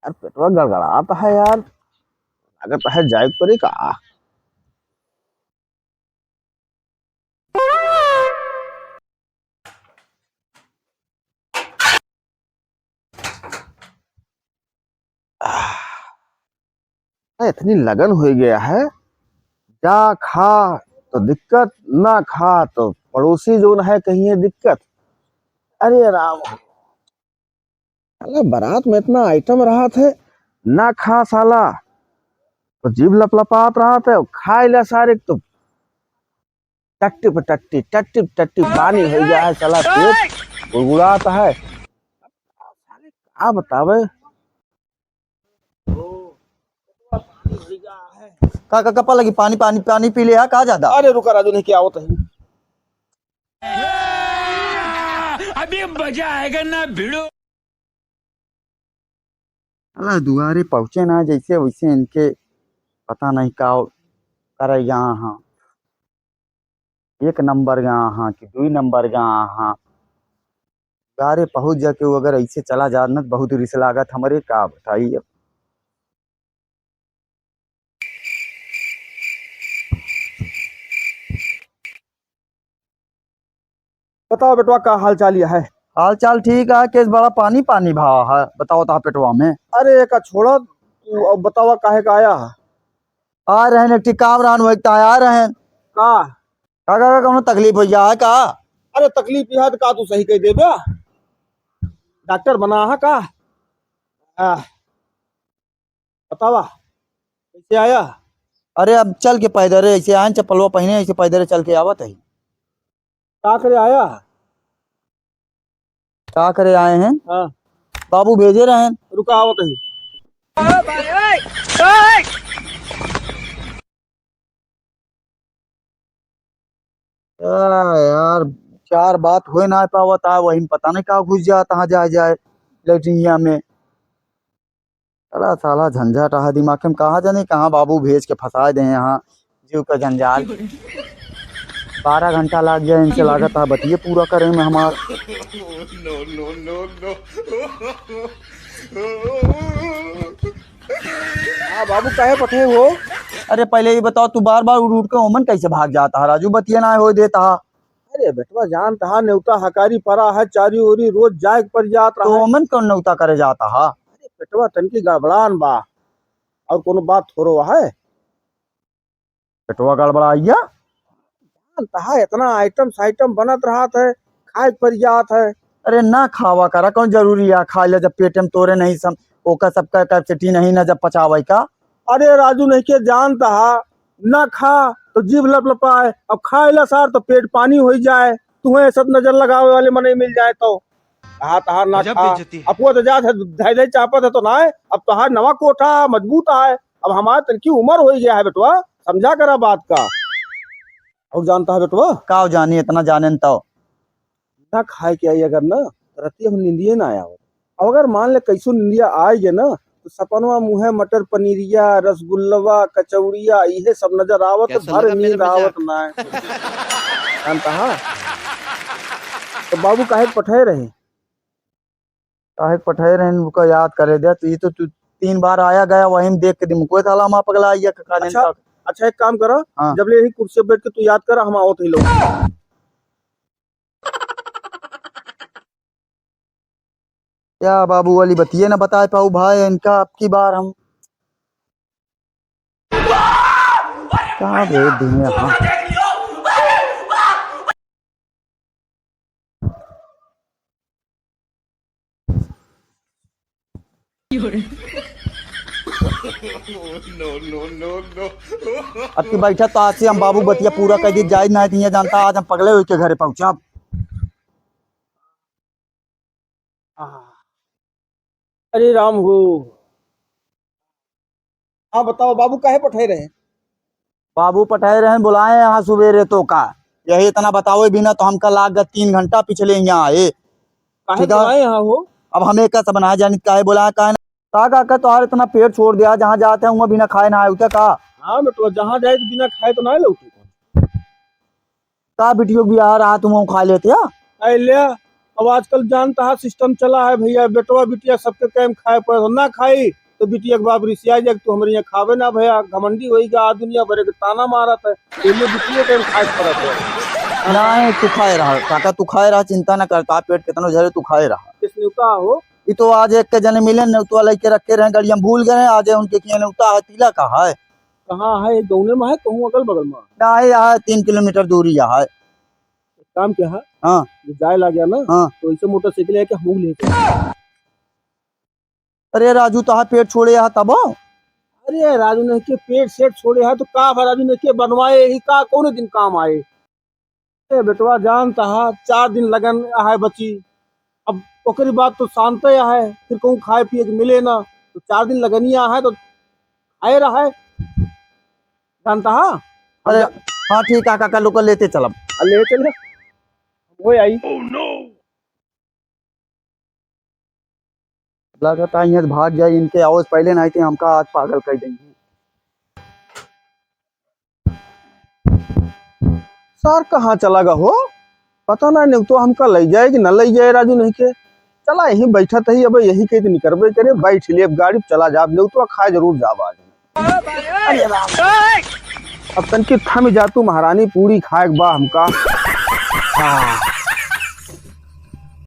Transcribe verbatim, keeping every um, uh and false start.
यार, पेटवा गड़गड़ात है यार, लागत है जाए के पड़ी का। आह, इतनी लगन हो गया है, जा खा तो दिक्कत, ना खा तो पड़ोसी जोन है कहिए दिक्कत। अरे राम, साला बारात में इतना आइटम रहत है, ना खा साला तो जीभ लपलपात रहत है, खाए ला सारे तो टट्टी पे टट्टी, टट्टी पे टट्टी पानी हो गया है, साला पेट गुड़गुड़ात है। साले का बतावे। का, का, का लगी? पानी, पानी, पानी पी ले, हाँ, का ज्यादा? अरे रुका राजू, नहीं क्या होता है। अभी मजा आएगा ना भिड़ो। अला दुआरे पहुँचे ना जैसे वैसे इनके पता नहीं का करे यहाँ हाँ। एक नंबर गा हाँ कि दुई नंबर गा हाँ। गारे पहुँच जाके वो अगर ऐसे चला जात न, बहुत रिस लागत हमरे, का बताई अब। बताओ बेटवा, का हाल चाल यह है? हाल चाल ठीक है, केस बड़ा पानी पानी भाव है, बताओ ता पेटवा में। अरे एका छोड़ा, तू अब बतावा काहे का आया है? आ रहे हैं, एक ठे काम रहन, वही ता आ रहे हैं। का? का, का, का, कौनो तकलीफ हो गया है का? अरे तकलीफ यह है तो का तू सही कह देबा? डॉक्टर बना है का? आ, बतावा, कैसे आया? अरे अब चल के पैदल रे, ऐसे आए, चप्पलवा पहने, ऐसे पैदल रे चल के आवत है। का करे आया? का करे आए हैं? हाँ। बाबू भेजे रहे हैं। रुका, आवत ही। आ, यार, चार बात होए ना पावत है, वही में पता नहीं का घुस जात है, जाए, जाए लेटरिनिया में। साला, साला झंझट है दिमाग में, कहाँ जाने कहाँ बाबू भेज के फंसाए दे यहाँ, जीव का जंजाल। बारह घंटा लाग गया इनसे, लागत है बतिये पूरा करे में हमार। No, no, no, no। हाँ बाबू, काहे पठे हो? अरे पहले ये बताओ, तू बार बार उठ उठ के ओमन कैसे भाग जाता है राजू, बतिये ना हो देता है। अरे बेटवा, जानत हा, नेवता हकारी परा है, चारी ओरी रोज जाए के पड़ जात तो रहा है। ओमन कौन नेवता करे जाता हा? अरे बेटवा, तनकी गड़बड़ान बा, और कोनो बात थोड़ो है। पेटवा गड़बड़ाइया? जानत हा, इतना आइटम साइटम बनत रहत है, खाए के पड़ जात है। अरे ना खावा करा, कौन जरूरी है खाए ला, जब पेट में तोरे नहीं सम, ओका सबका कैपेसिटी नहीं ना जब पचावे का। अरे राजू, नहीं के जानत हा, ना खा तो जीभ लपलपाए, अब खाए ला सार तो पेट पानी होई जाए। तुहे सब नजर लगावे वाले मनई मिल जाए तो। कहा तहार ना गजब खा। बेइज्जती है। अपुआ तो जात है, धई धई चापत है तो ना है। अब तोहार नवा कोठा मजबूत है, अब हमार तनकी उम्र होई गया है बेटवा, समझा करा बात का। और जानत हा बेटवा? का जानी, इतना जाने न तो। ना खाए के आई अगर ना, तो रतिया में निंदिए ना आवत। अब अगर मान ले कैसो निंदिया आए गे ना, तो सपनवा मुहे मटर पनीरिया, रसगुल्लवा, कचौड़िया, इहे सब नजर आवत, कैसा भर लगा मेरा नींद मजाक? आवत ना है। जानत हा? तो बाबू काहे के पठाए रहे? काहे के पठाए रहे, उनका याद करे दे। तो ये तो तू तीन बार आया गया, वही में देख के दिमाग को थाला मा पगला आइया का काजन अच्छा, का। अच्छा, एक काम करा, हाँ। जब ले यही कुर्सी पे बैठ के तू याद करा, हम आवत ही लोग। क्या बाबू वाली बतिये ना बताए पाऊ भाई, इनका अब की बार हम कहाँ भेज दिए हम। अब की बैठा तो आज से हम बाबू बतिया पूरा कर दी, जाए ना तो ये जानता आज हम पगले होके घरे पहुंचब। आह। अरे राम हो। हाँ बताओ बाबू काहे पठाए रहे? बाबू पठाए रहे, बुलाए यहाँ सुबेरे तो का, यही इतना बताओ बिना तो हमका लाग गया तीन घंटा पिछले यहाँ आए। काहे ठीक है। बुलाए यहाँ हो? अब हमें का सब ना जानित काहे बुलाए काहे ना। का का का तोहार इतना पेट छोड़ दिया, जहाँ जाते हैं वहाँ बिना खाए ना आए उठे का? हाँ बेटवा, जहाँ जाए तो बिना खाए तो ना लौटे। का बिटियो बियाह रहा तुम खा लेते हो? अरे ले, अब आजकल जानत हा system चला है भइया, बेटवा बिटिया सबके कहे में खाए पड़त है, ना खाई तो बिटिया के बाप रिसिया जाए कि तू हमरे यहाँ खावे ना भइया, घमंडी होई गा, दुनिया भरे के ताना मारत है, ये बिटिया के कहे में खाए पड़त है। नाहीं, तू खाए रहा काका, तू खाए रहा, चिंता ना कर, तोहार पेट कितनो झरे, तू खाए रहा। किस नेवता हो? ई तो आज एक के जने मिले, नेवतवा लइके रखे रहे, गड़िया में भूल गए, आज उनके किहाँ नेवता है, तिलक है। कहाँ है? गौने में है, कहूँ अगल बगल में? नाहीं, यहाँ तीन किलोमीटर दूरी यहाँ है। एक काम किया है, हाँ। जो जाए लाग गया ना, हाँ। तो ऐसे मोटरसाइकिल है कि हम ले चले। अरे राजू, तोहार पेट छोड़े है तब? अरे राजू, नहीं के पेट सेट छोड़े है तो का भा राजू, नहीं के बनवाए ही का, कौने दिन काम आए? ए बेटवा, जानत हा, चार दिन लगन आहे बची। अब ओकरी बाद तो शांत आहे, फिर कहूँ खाए पिए के मिले ना, तो चार दिन लगनिया आहे तो खाए रहे, जानत हा। अरे, हाँ, ठीक है काका, लोग लेते चलब। आ, ले चल, वो आई। लागत है, यहाँ से भाग जाए, इनके आवाज पहले ना आई थी, हमका आज पागल कर देंगे। सार कहाँ चला गा हो? पता ना, नेवतो हमका लइ जाए कि न लइ जाए, राजू नहीं के। चला, यहीं बैठत ही, अब यहीं के तो निकरबे करे, बैठ ले अब गाड़ी, चला जाब, नेवतो खाए जरूर जाब आज। अरे राम। अब तनकी थम जा तू महारानी, पूड़ी खाए के बा हमका। हाँ।